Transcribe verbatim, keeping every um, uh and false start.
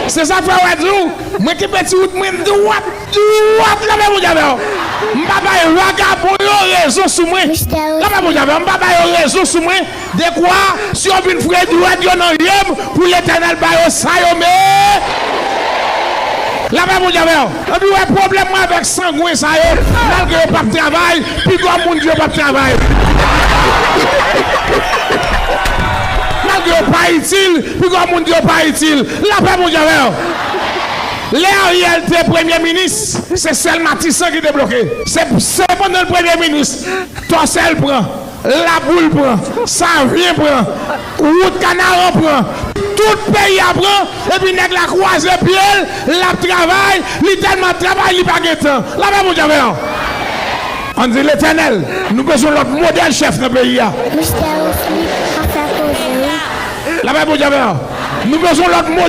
Se sa frè w a di w, mwen kenbe ti wout mwen dwat, dwat, lapè Bondye avè w. M pa bay vagabon yo rezon sou mwen. Lapè Bondye avè w, m pa bay yo rezon sou mwen. Dekwa, si yo vin fouye dwèt yo nan vye m, pou Letènèl ba yo sa yo me. Lapè Bondye avè w. Epi w wè pwoblèm mwen avèk sangwen sa yo, malgre yo p ap travay, pi gwo moun di yo p ap travay. Malgre yo pa itil, pi gwo moun di yo pa itil. Lapè Bondye avè w. Lè Ariel te premye minis, se sèl Matisan ki te bloke. Se, se pandan l premye minis, Tòsèl pran, Labou l pran, Savyen pran, wout Kanaran pran, tout peyi a pran, epi nèg la kwaze pye l, l ap travay, li tèlman ap travay, li pa gen tan. Lapè Bondye avè w. Ann di Letènèl, nou bezwen lòt modèl chèf nan peyi a. Mistè Osni ap fè koze wi. Lapè Bondye avè w. Nou bezwen lòt modèl.